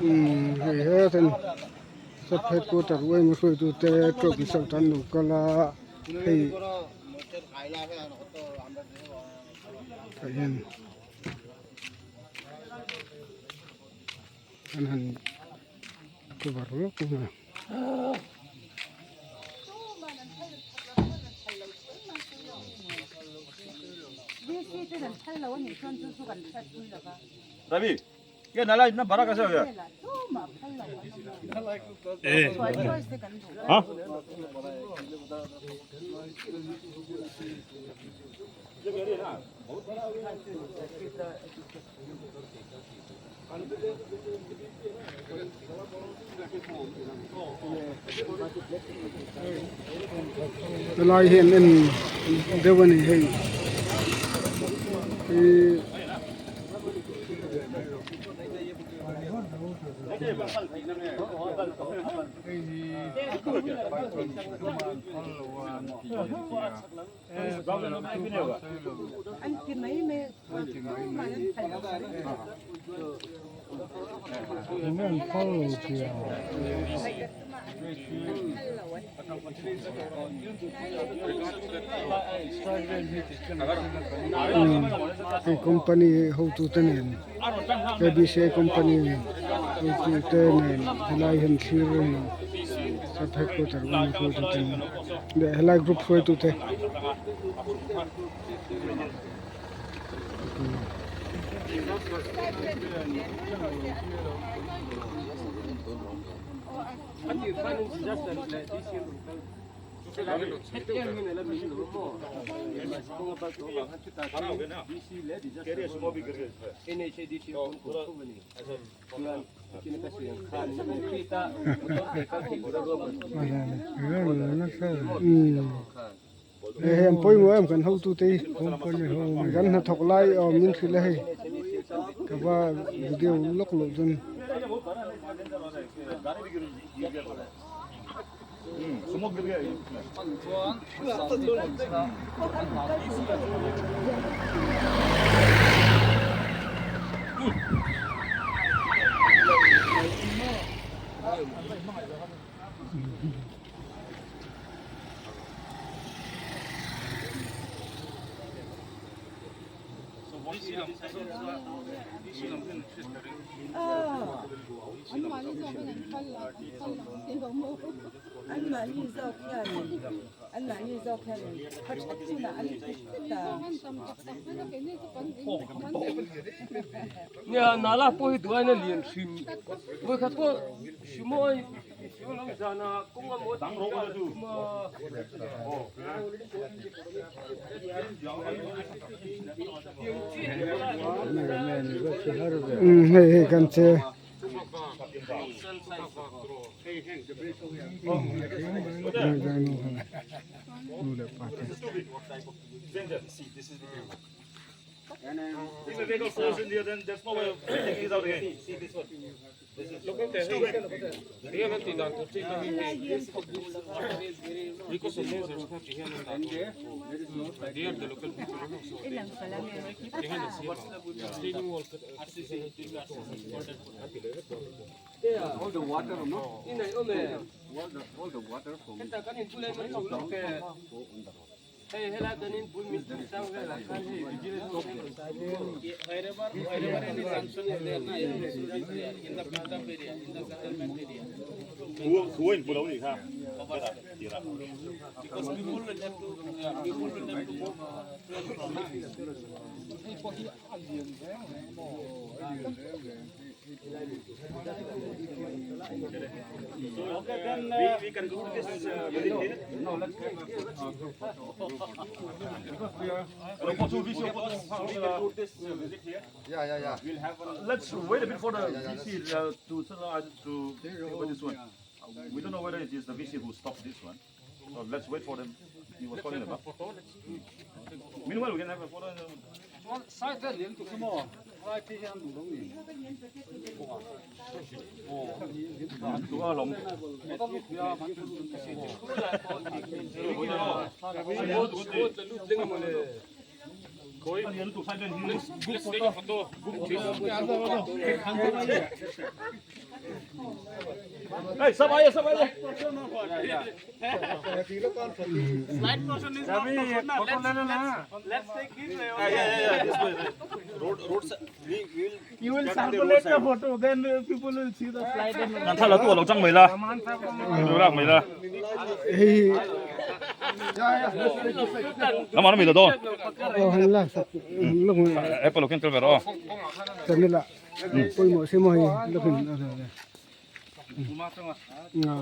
Umm hei hetin sub headquarter yma hruaitute tawk sawt an lo kal a hei tah hian an han cover lawk a. Helai hian en deuh a ni hei ihh. Hei company hotute nen abc company hotute nen helai hian thlir a ni sub headquarter hotute nen leh helai group hruaitute. Hei an pawimawh em kan hotute hi kan hnathawk lai awm min hrilh a hei ka va video lawk loh chuan. Umm hei hei kan che Let's wait a bit for the VC uh, to uh, to think about this one. We don't know whether it is the VC who stopped this one. So let's wait for them. He was calling about. Meanwhile, we can have a photo. Kan thla la tu a lo chang mai la, lo lak mai la. Hei Lamah na mi la dawn. Aw han lak sak lawk mai. Apple lo ken tel ve rawh aw. Chanel ah pawimawh se maw hei lawk in a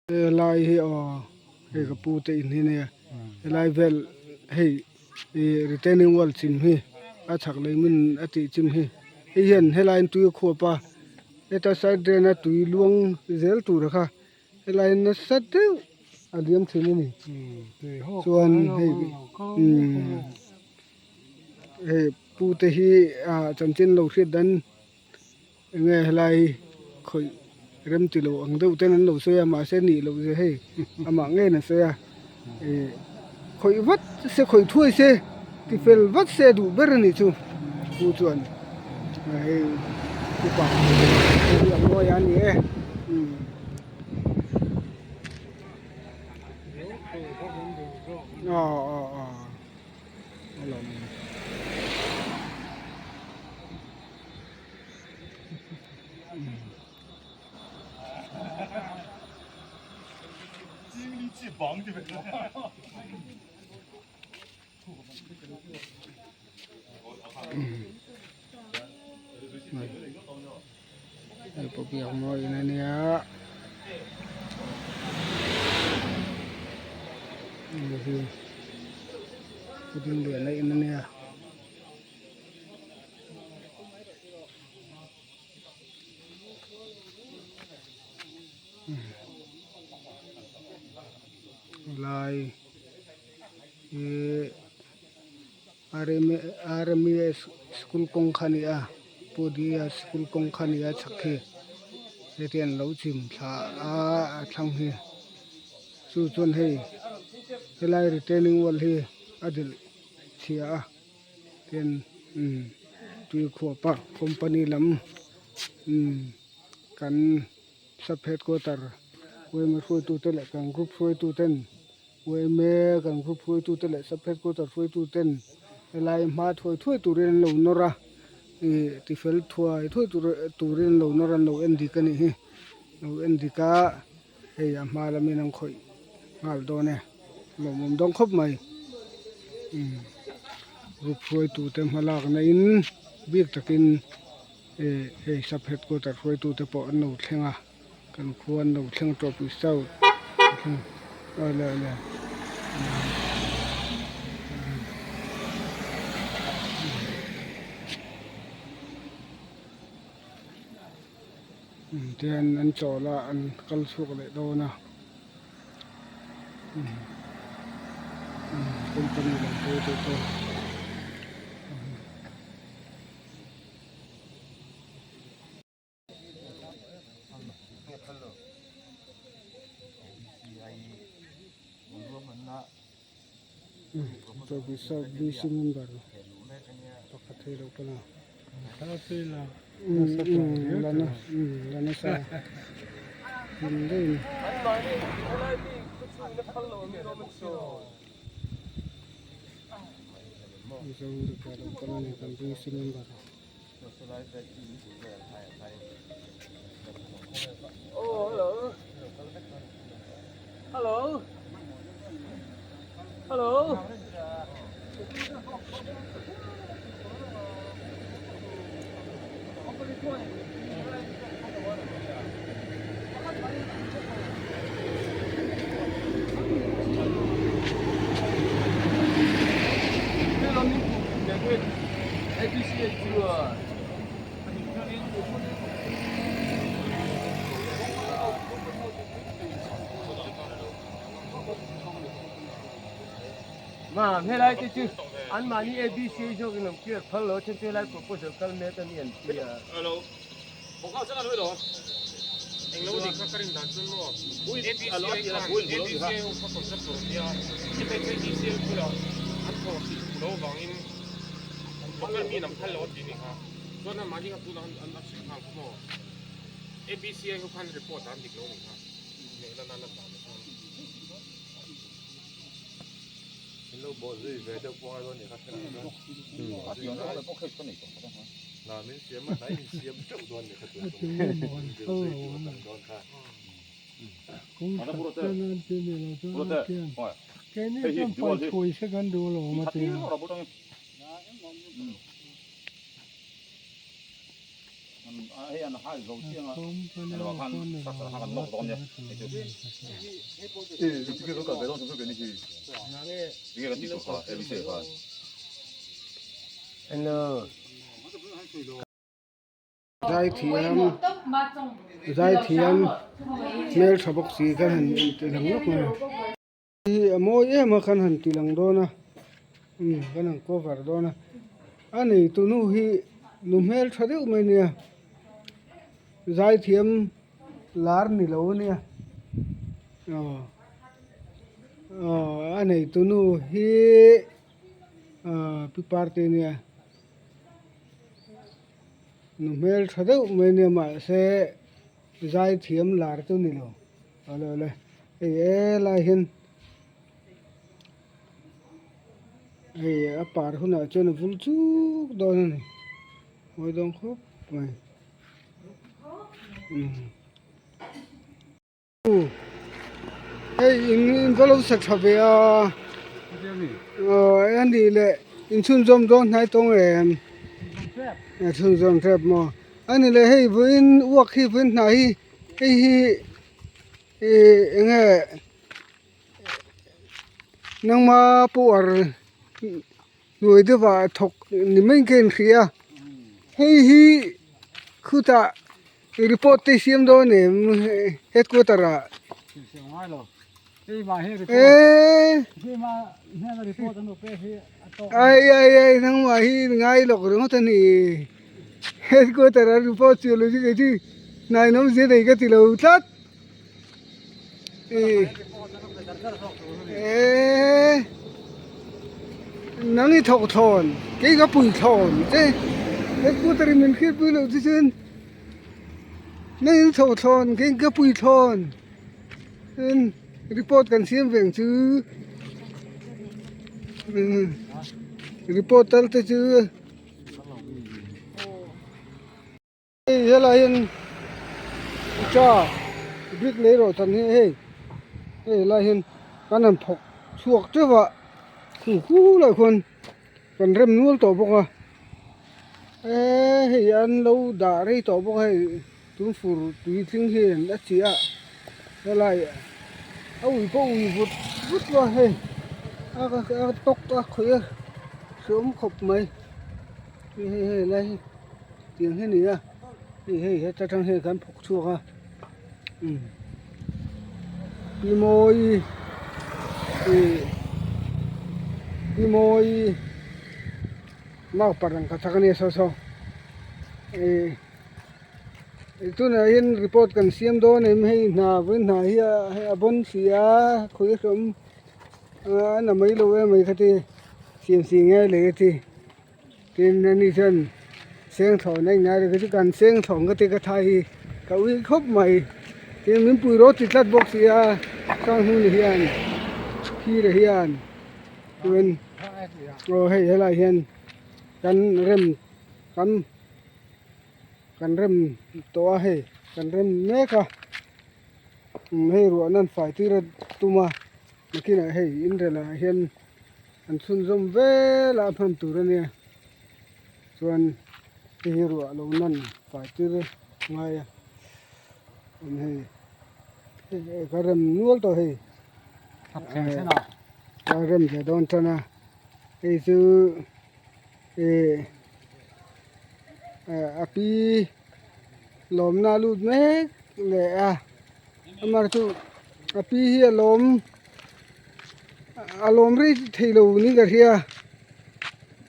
Helai hi aw hei ka pu te in hi nia helai vel hei ih retaining wall chim hi a chhak lei hmun a tih chim hi hei hian helai in tui a khuap a heta side drain a tui luang zel tur a kha helai nasa deuh a liam thin a ni chuan hei umm hei pu te hi ah chanchin lo hriat dan enge helai khawih rem ti lo ang deuh ten an lo sawi a mahse nih loh zia hei amah ngeiin a sawi a ih khawih vat se khawih thuai se ti fel vat se a duh ber a nih chu chu chuan hei upa hi a mawi a ni e umm. Aw aw aw a lawm. Hei pawh biak mawi in a nia hei hi pudding lian a in a nia. Lai hi RMES school kawng kha a ni a Pudi a school kawng kha a ni a chhak hi heti an lo chim thla a a thlang hi chu chuan hei helai retaining wall hi a delh chhia a. Tin umm tuikhuapa company lam umm kan sub headquarter yma hruaitute leh kan group hruaituten yma kan group hruaitute leh sub headquarter hruaituten helai hma thuai thuai turin an lo nawr a ih tifel thuai thuai tur turin an lo nawr a an lo en dik a nih hi lo en dik a hei a hma lamin an khawih nghal dawn e lawmawm dawn khawp mai umm group hruaitute hma lakna in bik takin eh hei sub headquarter hruaitute pawh an lo thleng a kan khua an lo thleng tawp i south awle awle. Tihian an chawl a an kal chhuak leh dawn a company lam pawh te chu member pakhat hi a lo kal a. Anmahni ABC zawkin an clear phal lo a then chu helai proposal kal mek a ni an ti a. Keini chuan paithawih se kan duh alawm a ti a. Zaithiam zaithiam hmeltha bawk si kan han ti lang lawk mai a. Hi a mawi em a kan han ti lang dawn a umm kan han cover dawn a a neitu nu hi nu hmeltha deuh mai ania zaithiam lar ni lo ania aw aw a neitu nu hi ahh pi parte ania nu hmeltha deuh mai ania mahse zaithiam lar chu ni lo. Awle awle hei helai hian hei a par hunah chuan a vul chuk dawn a ni mawi dawn khawp mai umm hei in in va lo sa tha ve a aw a nih leh inchhunzawm dawn hnai tawng em a chhunzawm tep maw a ni leh hei vawiin uak hi vawiin hnah hi. Hei hi ih eng nge nangma power hnuai deuh ah thawk ni mai ka inhria a hei hi khutah report te siam dawn em headquarter ah eee ai ai ai nangmah hi ngai lawk ringawt a ni headquarter ah report chu lo zir chi hnai nawm zir nei ka ti lo tlat eee nang i thawk thlawn kei ka pui thlawn che headquarter in min hriatpui loh chu chuan nang in thawk thlawn kei ka pui thlawn. Tin report kan siam veng chu report tal te chu hei helai hian cha brick lei rawh chan hi hei hei helai hian kan han phawk chhuak teuh a khu khu lai khuan kan rem nual tawh bawk a eee hei an lo dah rei tawh bawk a hei tun fur tui tling hian a chiah a helai a ui pawh ui vut vut a hei a a tawk a khawih a hreawm khawp mai hei hei hei lai hi tiang hi a ni a hei hei heta tang hian kan phawk chhuak a umm pi mawi ih pi mawi naupang ang ka chak a nia saw saw ih tunah hian report kan siam dawn em hei hna vawi hna hi a hei a bawn si a khawi hlawm a na mai lo em mai kha ti siam si nge lei a ti. Tin ani chuan seng thlawn a ingai lo chu kan seng thlawn ka ti ka thai hi ka ui khawp mai tin min pui rawt ti tlat bawk si a hrang hnung hian phir hian chuan aw hei helai hian kan rem kan kan rem tawh a hei kan rem mek a hei ruah nan fai tir a tum a nakinah hei inrel ah hian. An chhunzawm vel a hman tur a nia chuan hei hi ruah lo nan fai tir ngai a awm hei hei ka rem nual tawh hei ka rem ve dawn tan a hei chu ih a pi lawmna a lut mek leh a amaherawhchu a pi hi a lawm. A lawm rei thei lo ni ka hria.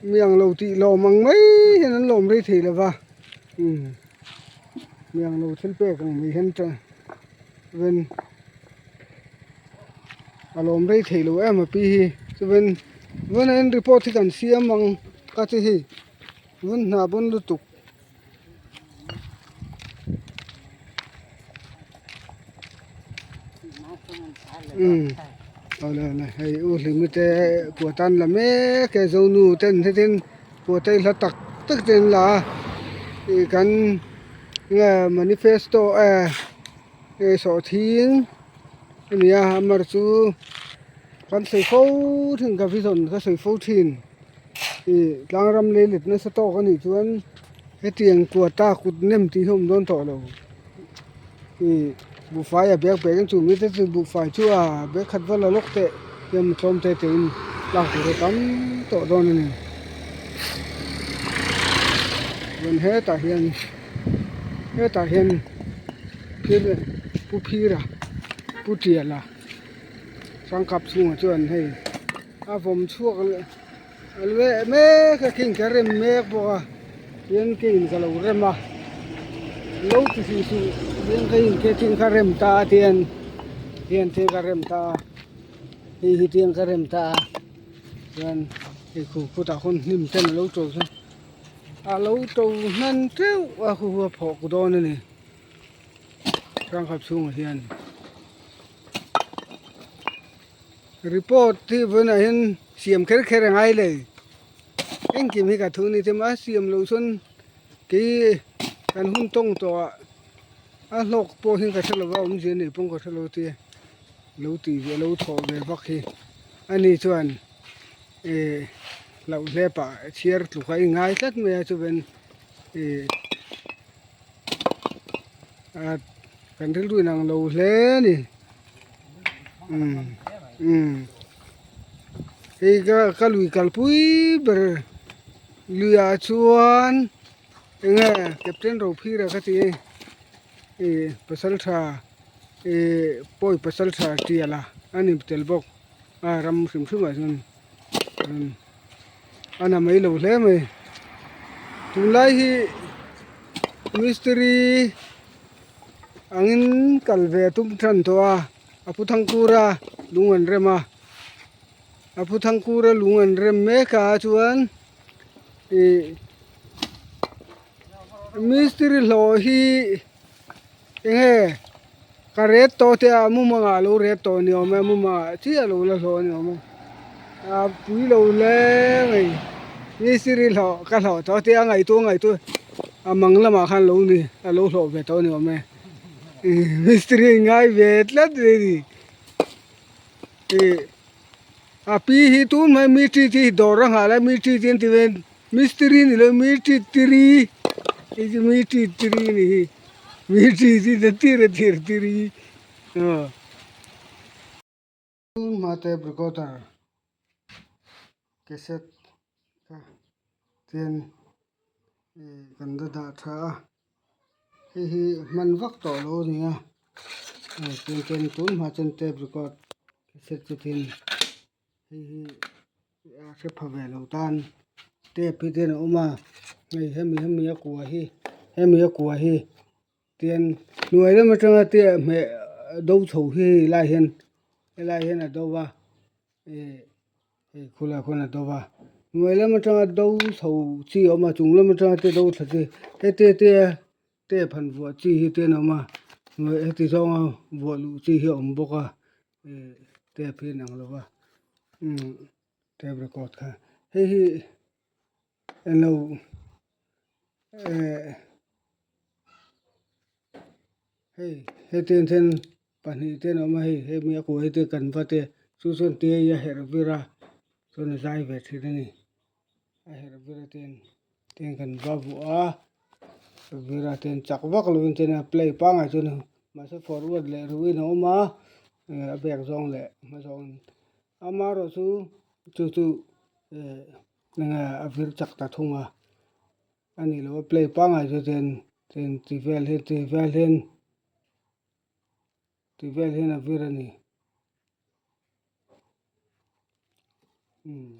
Mi ang lo tih lawm ang mai hian an lawm rei thei lo va umm mi ang lo thil pek ang mai hian chuan a lawm rei thei lo em a pi hi chuan vawiin an report hi kan siam ang ka ti hi vawiin hna bawn lutuk. Umm awle awle hei u hlimi te kua tan la mek e zonu ten heti kua te hla tak tak te an la a ih kan nge manifesto eh eh sawhthing a ni a amar chu kan sawi fo thin ka vision ka sawi fo thin. Ih tlangram lei let nasa tawk a nih chuan hetiang kuata kut nem tih hi a awm dawn tawh lo ih buhfai a bag bag in chu mite chu buhfai chu a bag khat va la lawk teh hian tlawm te te in lak tur a tam tawh dawn a ni chuan hetah hian hetah hian phir pu phira pu tiala changkap chhungah chuan hei. A vawm chhuak leh mek a khi ka rem mek bawk a tin keiin ka lo rem a lo ti suh suh tin keiin khi ka rem ta a tian tian thil ka rem ta a hei hi tiang ka rem ta a chuan hei khu khutah khawn hnim ten a lo to a lo to hnan teuh a khu khu a phawk dawn a ni. Rangkap chhungah hian report hi vawiinah hian siam kher kher a ngai lo engkim hi ka thu ni thim a siam loh chuan kei kan hun tawng tawh ah a hlawk pawh hi ka hre lo va awmzia nei pawh ka hre lo tia lo tih ve lo thawh ve vak hi ani chuan eh hlauh hlep ah chhiar tluk a ingai tlat mai a chuan eh. Ah kan rilru inang lo hle a ni umm umm hei ka ka lui kalpui ber luiah chuan eng nge captain rophira ka tih ih pasaltha ih pawi pasaltha tiala a ni tel bawk a ram hrim hrim ah chuan umm a na mai lo hle mai tunlai hi mistiri angin kal ve a tum tan tawh a a pu thangkura lung an rem a a pu thangkura lung an rem mek a chuan ih mistiri hlawh hi eng nge ka ret tawh te a mumangah alo ret tawh ni awm e mumangah chiah alo la hlawh a ni awm e a pui lo hle mai mistiri hlawh ka hlawh tawh te a ngaihtuah ngaihtuah a mang lamah khan alo ni alo hlawh ve tawh a ni awm e mistiri ngai ve tlat mai a ni ih a pi hi tun mai mi chi chi dawr a nghah lai mi chi chi an ti ve mistiri ni lo mi chi tiri hei chu mi chi tiri a ni hi mi chi chi te tir a tir tiri aw. Hma tape recorder cassette kha chuan ih kan la dah tha a hei hi hman vak tawh lo a ni a chuan chuan tun hma chuan tape record cassette chu tin hei hi a hre pha ve lo tan tape hi ten a awm a hei hemi hemi a kua hi hemi a kua hi tian hnuai lam atanga te hmeh do chho hi hei lai hian helai hian a do va ih hei khulaiah khuan a do va hnuai lam atanga do chho chi a awm a chung lam atanga te do thla chi heti te tape han vuah chi hi te an awm a heti zawnga vuah luh chi hi a awm bawk a ih tape hi a inang lo va umm tape record kha hei hi englo eh hei heti ang hian pahnih te an awm a hei hemi a kuai te kan va te chu chuan te hi a herh vir a chuan a zai ve thin a ni a herh vir a ten ten kan va vuah a vir a ten chak vak lovin ten a play pangngai chuan mahse forward leh ruin a awm a a bek zawng leh hma zawng amaherawh chu chu chu eh enge a vir chak ta thung a a nih loh a play pangngai chu ten ten ti vel hi ti vel hian ti vel hian a vir a ni umm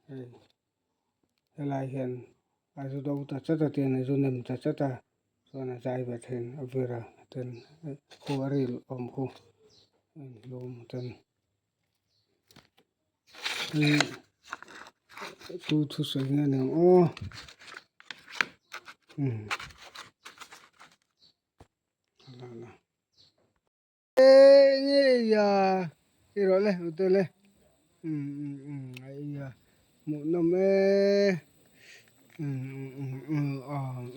hei. Helai hian a zu do ta chat a tian a zu nem ta chat a chuan a zai ve thin a vir a ten khu a ril awm khu a inhlum ten tu thusawi nge ni ang aw umm Nge i rawh le ute le umm umm umm a hmuhnawm e umm umm umm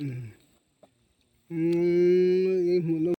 umm umm i hmuhnawm.